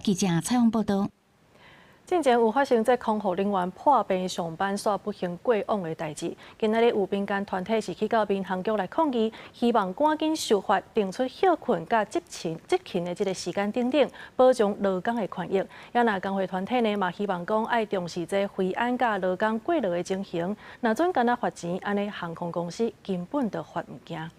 記者採訪報道。進前有發生這空服人員破病上班煞不幸過往的代誌。今仔日有民間團體是去到民航局來抗議，希望趕緊修法，定出歇睏佮執勤的這个時間等等，保障勞工的權益。也若工會團體呢，嘛希望講愛重視這飛安佮勞工過勞的情形，若準干焦罰錢，按呢航空公司根本就罰毋驚。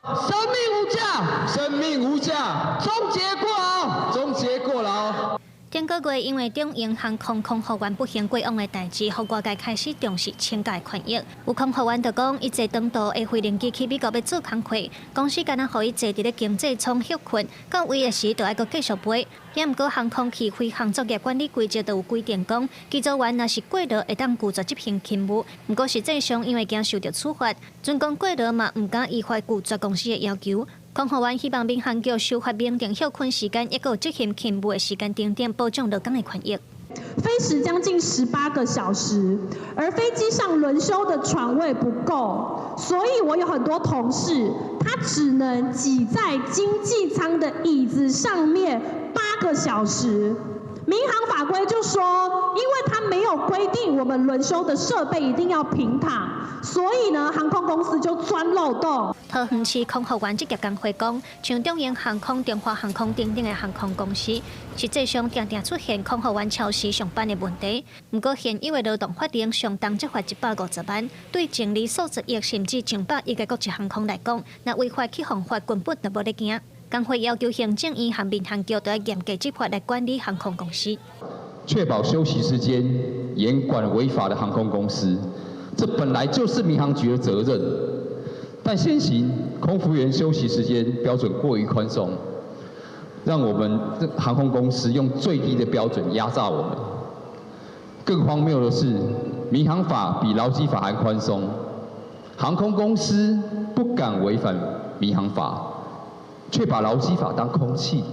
生命無價，生命無價，終結過勞，終結過勞。頂個月因為長榮航空空服員不幸過往的代誌，予外界開始重視請假權益。有空服員就講，伊坐長途的飛行機去美國欲做工課，公司干焦予伊坐佇咧經濟艙歇睏，到位的時就愛閣繼續飛。也毋過航空器飛行作業管理規則就有規定講，機組員若是過勞會當拒絕執行勤務。毋過實際上因為驚受著處罰，準講過勞嘛毋敢依法拒絕公司的要求。空服員希望民航局修法明定歇睏時間，抑閣有執行勤務的時間等等，保障勞工的權益。飛時將近18個小時，而飛機上輪休的床位不夠，所以我有很多同事，他只能擠在經濟艙的椅子上面8個小時。民航法規就說，因為它沒有規定我們輪休的設備一定要平躺，所以呢，航空公司就鑽漏洞。桃園市空服員職業工會講，像長榮航空、中華航空等等的航空公司，實際上定定出現空服員超時上班的問題。毋過現有的勞動法令上重則罰150萬，對淨利數十億甚至上百億的國際航空來講，若違法去予罰，根本就無咧驚。工會要求行政院和民航局都要嚴格執法來管理航空公司，確保休息時間，嚴管違法的航空公司。這本來就是民航局的責任，但現行空服員休息時間標準過於寬鬆，讓我們航空公司用最低的標準壓榨我們。更荒謬的是，民航法比勞基法還寬鬆，航空公司不敢違反民航法，卻把勞基法當空氣。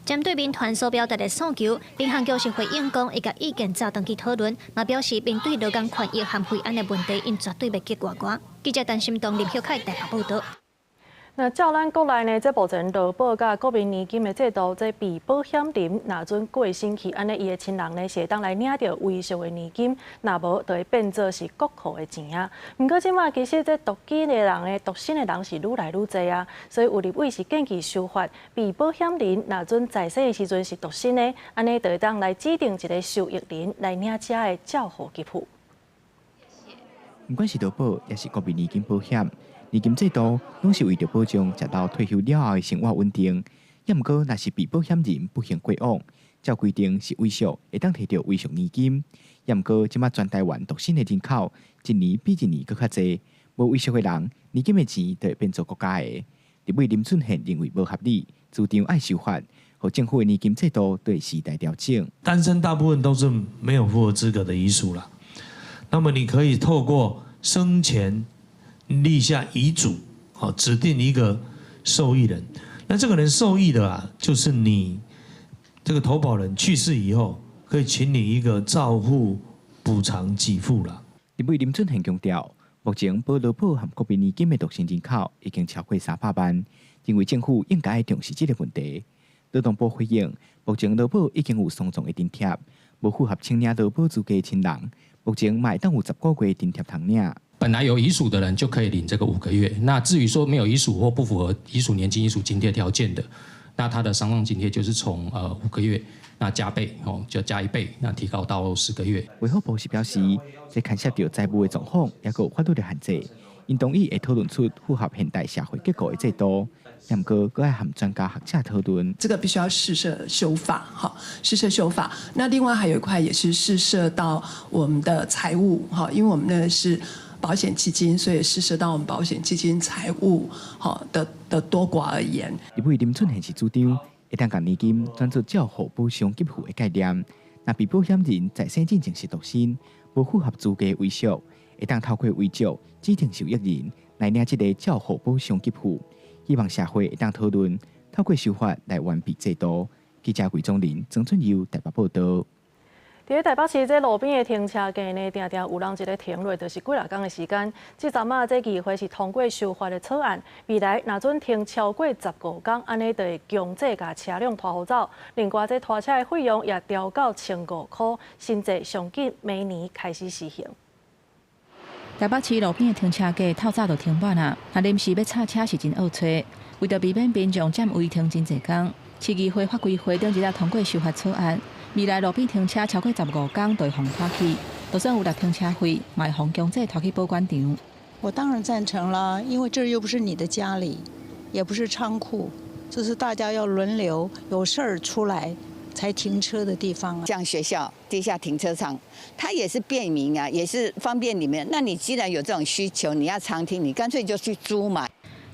針對民團所表達的訴求，民航局是回應講，會共意見早轉去討論，嘛表示面對勞工權益和維安的問題，𪜶絕對袂結外外。記者陳心東、林曉凱台北報導。那照咱國內呢，這目前勞保佮國民年金的制度，這被保險人若準過身去，按呢伊的親人呢是會當來領著遺屬的年金，若無就會變做是國庫的錢啊。毋過這馬其實這獨居的人呢，獨身的人是愈來愈濟啊，所以有立委是建議修法，被保險人若準在生的時陣是獨身的，按呢就會當來指定一个受益人來領這个照護給付。毋管是勞保，抑是國民年金保險。年金制度攏是為著保障食到退休了後的生活穩定。抑毋過，若是被保險人不幸過往，照規定是遺屬會當提著遺屬年金。抑毋過，這馬全台灣獨身的人口一年比一年閣較濟，無遺屬的人，年金的錢就會變做國家的。立委林俊憲認為無合理，主張愛修法，予政府的年金制度對時代調整。單身大部分都是沒有符合資格的遺屬啦。那麼你可以透過生前立下遺囑，好，指定一個受益人。那這個人受益的啊，就是你這個投保人去世以後，可以請你一個照護補償給付啦。立委林俊憲強調，目前保勞保和國民年金的獨身人口已經超過300萬，認為政府應該重視這个問題。勞動部回應，目前勞保已經有雙重的津貼，無符合申領勞保資格的親人，目前嘛會當有15個月津貼通領。本來有遺屬的人就可以領這個5個月，那至於說沒有遺屬或不符合遺屬年金、遺屬津貼條件的，那他的喪葬津貼就是從5個月，那加倍哦，就加一倍，那提高到10個月。衛福部是表示，這牽涉著財務的狀況，抑閣有法律的限制，𪜶同意會討論出符合現代社會結構的制度，毋過閣愛和專家學者討論。這個必須要事涉修法，哈，事涉修法。那另外還有一塊也是事涉到我們的財務，哈，因為我們那個是保險基金，所以事涉到我們保險基金財務，哈的多寡而言。立委林俊憲是主張，會當共年金轉做照護補償給付的概念。若被保險人在生進前是獨身，無符合資格遺屬，會當透過遺囑指定受益人來領這个照護補償給付。希望社會會當討論，透過修法來完備制度。記者魏宗林、曾俊佑台北報導。佇咧台北市這路邊的停車格呢，定定有人一个停落，就是幾若工的時間。這陣仔這議會是通過修法的草案，未來若準停超過15工，按呢就會強制共車輛拖予走。另外，這拖車的費用也調到1500箍，新制上緊明年開始實行。台北市路邊的停車格透早就停滿啊，若臨時欲插車是真僫揣。為著避免民眾佔位停真濟工，市議會法規會頂日仔通過修法草案。未來路邊停車超過十五工就會予拖去，就算有納停車費，嘛會予強制拖去保管場。我當然贊成啦，因為這又不是你的家裡，也不是倉庫，這是大家要輪流有事兒出來才停車的地方啊。像學校地下停車場，它也是便民啊，也是方便你們。那你既然有這種需求，你要常停，你乾脆就去租嘛。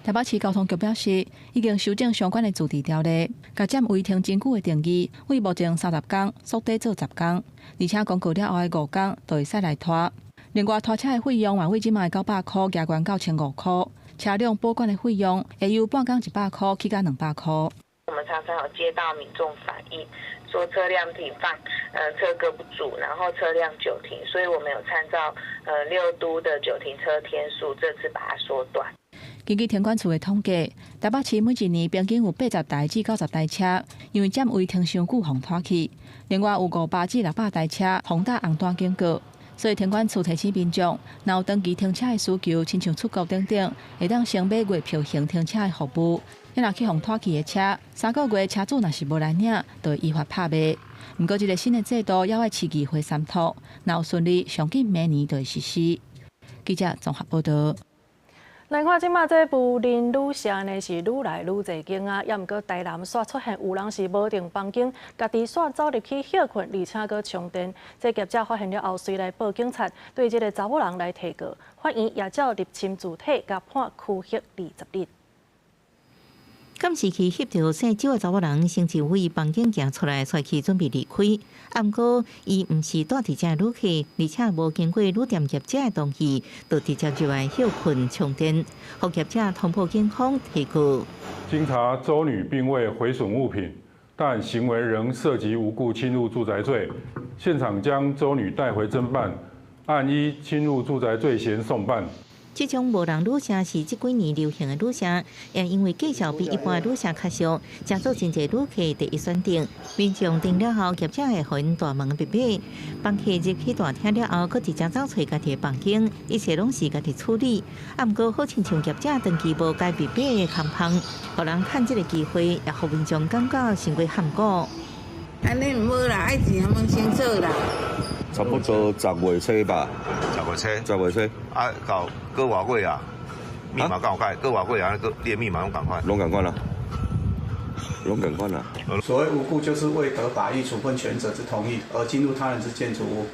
台北市交通局表示，已經修正相關的自治條例，共佔位停真久的定義，為目前30工縮短做10工，而且公告了後的5工就會使來拖。另外，拖車的費用嘛，為這擺900箍加懸到1500箍，車輛保管的費用會由半工100箍起到200箍。我們常常有接到民眾反映，說車輛停放，車格不足，然後車輛久停，所以我們有參照，6都的久停車天數，這次把它縮短。其根據停管處的統計，台北市每一年平均有80台至90台車，因為佔位停傷久，予拖去。另外有500至600台車予打紅單警告。所以停管處提醒民眾，若有長期停車的需求，親像出國等等，會當先買月票型停車的服務。你若去予拖去的車，3個月車主若是無來領，就會依法拍賣。毋過，這個新的制度猶愛市議會三通，若有順利，上緊明年就會實施。記者綜合報道。來看這馬這無人旅社呢是愈來愈濟間啊，猶毋過台南煞出現有人是無訂房間，家己煞走入去歇睏，而且閣充電。這業者發現了後，隨來報警察，對這个查某人來提告，法院也照入侵住體，共判拘役20日。監視器翕著姓周的查某人先一位房間行出來，出去準備離開。啊，毋過伊毋是蹛佇遮的旅客，而且無經過旅店業者的同意，就直接入來歇睏充電，予業者通報警方提告。經查周女並未毀損物品，但行為仍涉及無故侵入住宅罪，現場將周女帶回偵辦，按依侵入住宅罪嫌送辦。這種無人旅社是這幾年流行的旅社，也因為價錢比一般的旅社較俗，誠做真濟旅客第一選擇。民眾訂了後，業者會予𪜶大門密碼，房客入去大廳了後，閣直接走揣家己的房間，一切攏是家己處理。啊，毋過好親像業者長期無改密碼的空芳，予人趁這个機會，也予民眾感覺成為陷阱。按呢毋好啦，愛錢問清楚啦。差不多10月初吧。 10月初。10月初。啊，到閣偌月啊？密碼敢有改？閣偌月啊？閣你的密碼攏仝款？攏仝款啦，攏仝款啦。所謂無故，就是未得法律處分權者之同意而進入他人之建築物。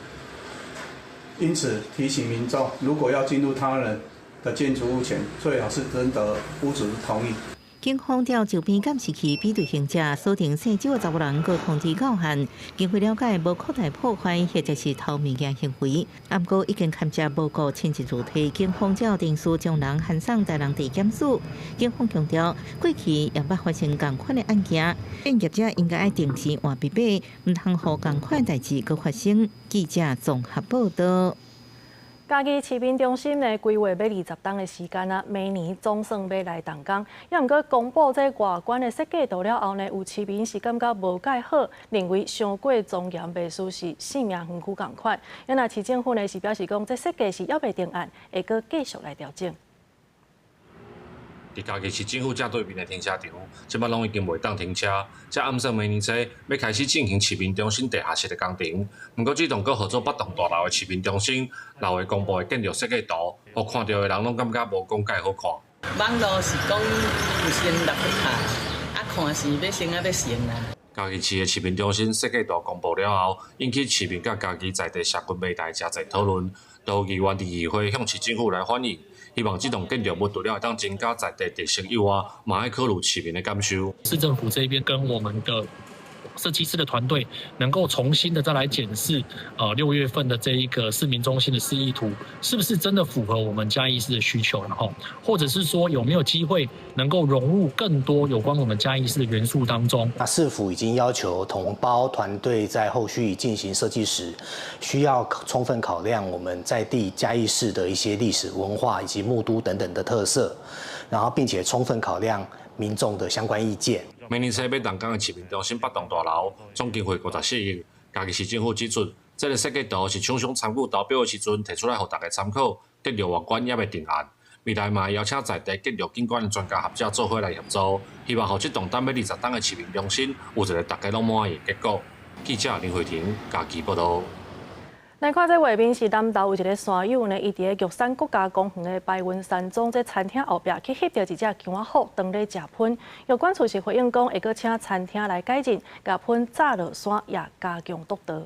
因此提醒民眾，如果要進入他人的建築物前，最好是徵得屋主之同意。警方調周邊監視器比對行跡，鎖定姓周的查某人，閣通知到案。經過了解，無擴大破壞或者是偷物件行為。毋過已經牽涉無故侵入住宅，警方才定數將人函送台南地檢署。警方強調，過去也捌發生仝款的案件，店業者應該愛定時換密碼，毋通予仝款代誌閣發生。記者綜合報道。嘉義市民中心呢，規劃欲20冬的時間啊，明年總算欲來動工。猶毋過公布這外觀的設計圖了後呢，有市民是感覺無蓋好，認為傷過莊嚴，袂輸是生命園區仝款。啊若市政府呢是表示講，這設計是猶未定案，會閣繼續來調整。佇嘉義市政府正對面的停車場，這擺攏已經袂當停車。才暗算明年初欲開始進行市民中心地下室的工程。毋過，這棟閣號做北棟大樓的市民中心，6月公布的建築設計圖，予看著的人攏感覺無講蓋好看。網路是講有先落去看，啊看是欲成啊欲成啦。嘉義市的市民中心設計圖公布了後，引起市民佮嘉義在地社群媒體誠濟討論，都有議員佇議會向市政府來反映。希望這棟建築物除了會當增加在地特色以外，嘛愛考慮市民的感受。市政府這邊跟我們的設計師的團隊，能夠重新的再來檢視，6月份的這一個市民中心的示意圖，是不是真的符合我們嘉義市的需求？然後，或者是說有沒有機會能夠融入更多有關我們嘉義市的元素當中？那市府已經要求統包團隊在後續進行設計時，需要充分考量我們在地嘉義市的一些歷史文化以及木都等等的特色，然後並且充分考量民眾的相關意見。明年初欲動工的市民中心北棟大樓總經費54億。嘉義市政府指出，這个設計圖是廠商參與投標的時陣提出來，予大家參考。建築外觀猶未定案，未來嘛會邀請在地建築景觀的專家學者做伙來協助，希望予這棟等欲20冬的市民中心有一个大家攏滿意的結果。記者林慧婷嘉義報導。來看這畫面是南投有一个山友呢，伊佇个玉山國家公園的白雲山莊這餐廳後壁去翕著一隻姜仔虎，當咧食噴。藥管處是回應講，會閣請餐廳來改進，共噴炸落山，也加強督導。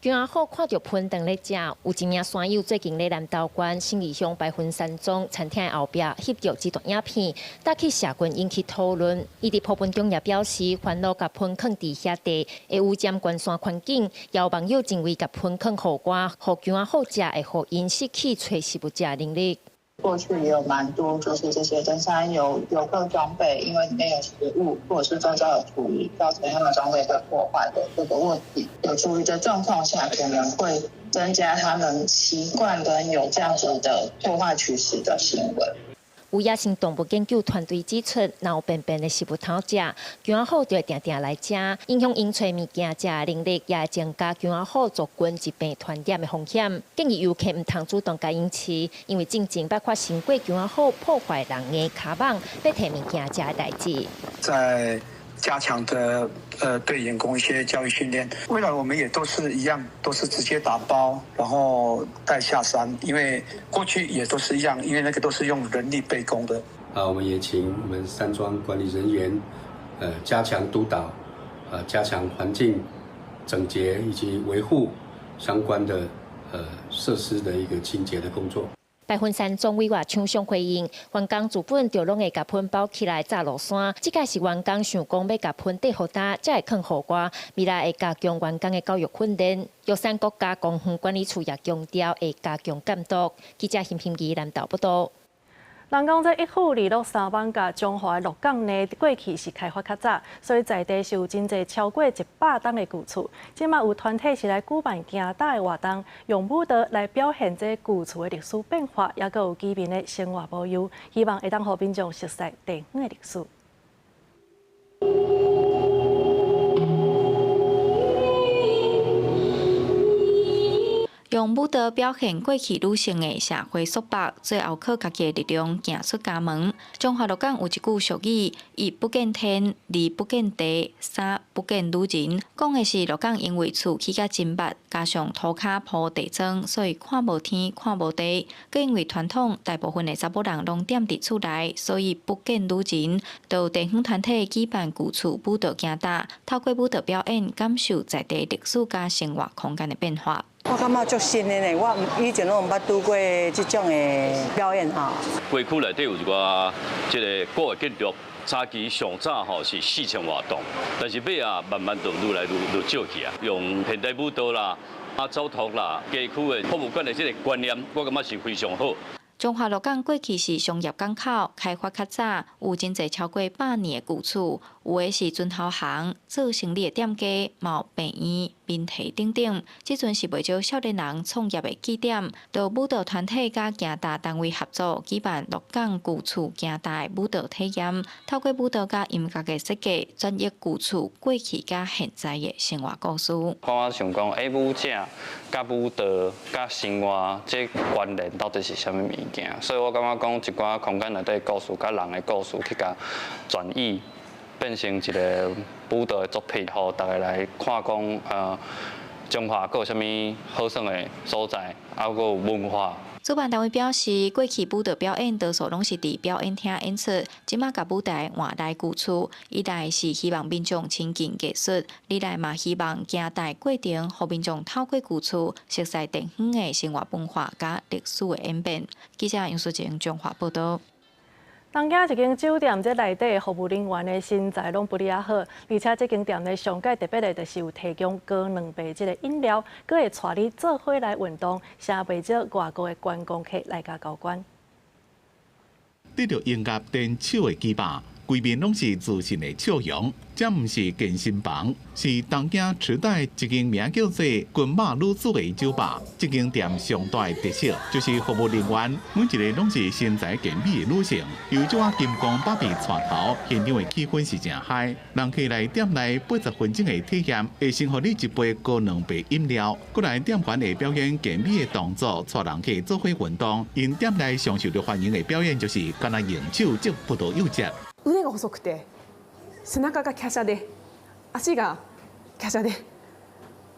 姜仔虎看著噴當咧食，有一名山友最近咧南投縣信義鄉白雲山莊餐廳後壁翕著這段影片，搭去社群引起討論。伊佇鋪文中也表示，煩惱共噴囥佇遐地會污染關山環境，也有網友認為共噴囥雨外，予姜仔虎食會予𪜶失去揣食物食能力。過去也有蠻多，就是這些登山遊客裝備，因為裡面有食物，或者是周遭有廚餘，造成他們裝備被破壞的這個問題。有廚餘的狀況下，可能會增加他們習慣跟有這樣子的破壞取食的行為。有野生動物研究團隊指出，若有便便的食物偷食，姜仔虎就會定定來食，影響𪜶揣物件食的能力，也會增加姜仔虎族群疾病傳染的風險。建議遊客毋通主動共𪜶飼，因為進前捌發生過姜仔虎破壞人的跤蠓，欲提物件食的代誌。在加強的對員工一些教育訓練，未來我們也都是一樣，都是直接打包，然後帶下山，因為過去也都是一樣，因為那個都是用人力背工的。啊，我們也請我們山莊管理人員，加強督導，加強環境整潔以及維護相關的設施的一個清潔的工作。白雲山莊委外廠商回應，員工自本就攏會共糞包起來載落山。這屆是員工想講欲共糞綴予焦，才會囥戶外。未來會加強員工的教育訓練。玉山國家公園管理處也強調會加強監督。記者邢平儀南投報道。人講這一府二鹿三艋舺彰化的鹿港呢，過去是開發較早，所以在地是有真濟超過100棟的舊厝。這馬有團體是來舉辦行踏的活動，用舞蹈來表現這舊厝的歷史變化，也閣有居民的生活無憂，希望會當予民眾熟悉地方的歷史。用舞蹈表現過去女性的社會束縛，最後靠家己的力量行出家門。彰化鹿港有一句俗語：一不見天，二不見地，三不見女人。講的是鹿港因為厝起甲真密，加上塗跤鋪地磚，所以看無天，看無地。閣因為傳統，大部分的查某人攏踮佇厝內，所以不見女人。就地方團體舉辦舊厝舞蹈行踏，透過舞蹈表演，感受在地歷史佮生活空間的變化。我感覺足新的呢，我以前攏毋捌拄過這種的表演吼。街區內底有一寡這个古的建築，早期上早吼是4000外棟，但是尾仔慢慢就愈來愈少去啊。用現代舞蹈啦、走讀啦、街區的博物館的這个觀念，我感覺是非常好。彰化鹿港過去是商業港口，開發較早，有真濟超過100年的舊厝，有的是磚頭行、做生理的店家，嘛有病院、民宅等等。這陣是袂少少年人創業的據點。就舞蹈團體佮行踏單位合作，舉辦鹿港舊厝行踏的舞蹈體驗，透過舞蹈佮音樂的設計，轉譯舊厝過去佮現在的生活故事。我想講，舞者佮舞蹈佮生活這關聯到底是啥物物件？所以我感覺講，一寡空間內底故事，佮人的故事去共轉譯，變成一個舞蹈的作品，予大家來看講，彰化閣有啥物好耍的所在，閣有文化。主辦單位表示，過去舞蹈表演多數攏是佇表演廳演出，這馬共舞台換來舊厝，一來是希望民眾親近藝術，二來嘛希望行踏過程，予民眾透過舊厝熟悉地方的生活文化佮歷史的演變。記者楊淑靜彰化報導。東京一間酒店，這內底服務人員的身材攏不離仔好，而且這間店呢上蓋特別的，就是有提供高蛋白質的飲料，閣會帶你做伙來運動，誠袂少外國的觀光客來共交關。得著音樂電手的雞霸，規面攏是自信的笑容。這毋是健身房，是東京池袋一間名叫做群馬女子的酒吧。這間店上大的特色就是服務人員每一个攏是身材健美的女性，由這款金光芭比帶頭，現場的氣氛是誠 high。人客來店內80分鐘的體驗，會先予你一杯高蛋白飲料，過來店員會表演健美的動作，帶人客做伙運動。𪜶店內上受到歡迎的表演就是干焦用手擠葡萄柚汁。腕が細くて背中が華奢で足が華奢でっ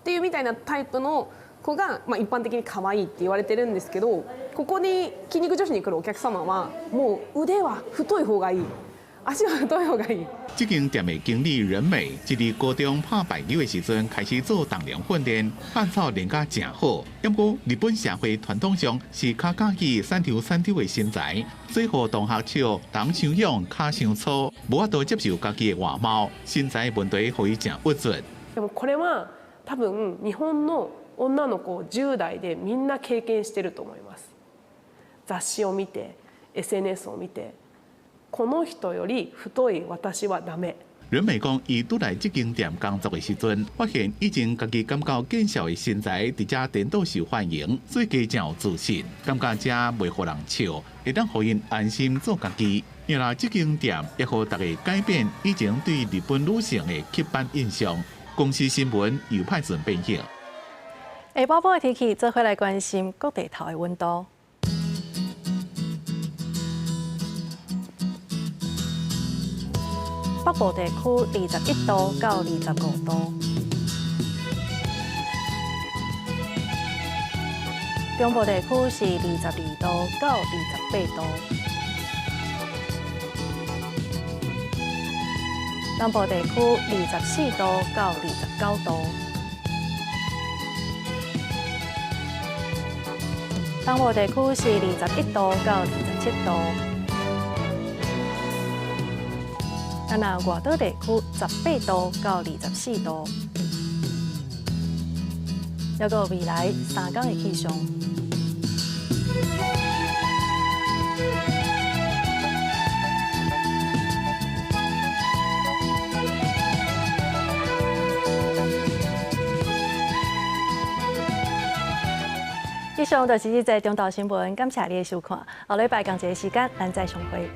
ていうみたいなタイプの子が、まあ、一般的に可愛いって言われてるんですけど、ここに筋肉女子に来るお客様はもう腕は太い方がいい、足は太い方がいい。這間店的經理人美，自佇高中拍排球的時陣開始做重量訓練，汗操練甲誠好。毋過日本社會傳統上是較佮意瘦瘦瘦的身材，所以予同學笑，人傷勇，跤傷粗，無法度接受家己的外貌，身材問題予伊誠鬱卒。でもこれは多分日本の女の子10代でみんな経験してると思います。雑誌を見て SNS を見てこの人より太い私はダメ。任美講，伊拄來這間店工作的時陣，發現以前家己感覺見笑的身材佇遮顛倒受歡迎，所以加誠有自信，感覺遮袂予人笑，會當予𪜶安心做家己。原來這間店也予大家改變以前對日本女性的刻板印象。公視新聞由派順編譯。下晡晡的天氣，做伙來關心各地頭的溫度。北部地區21度到25度，中部地區是22度到28度，南部地區24度到29度，東部地區是21度到27度。啊，若外島地區18度到24度，猶閣有未來3工的氣象。以上就是這節中島新聞，感謝你的收看。後禮拜仝一个時間，咱再相會。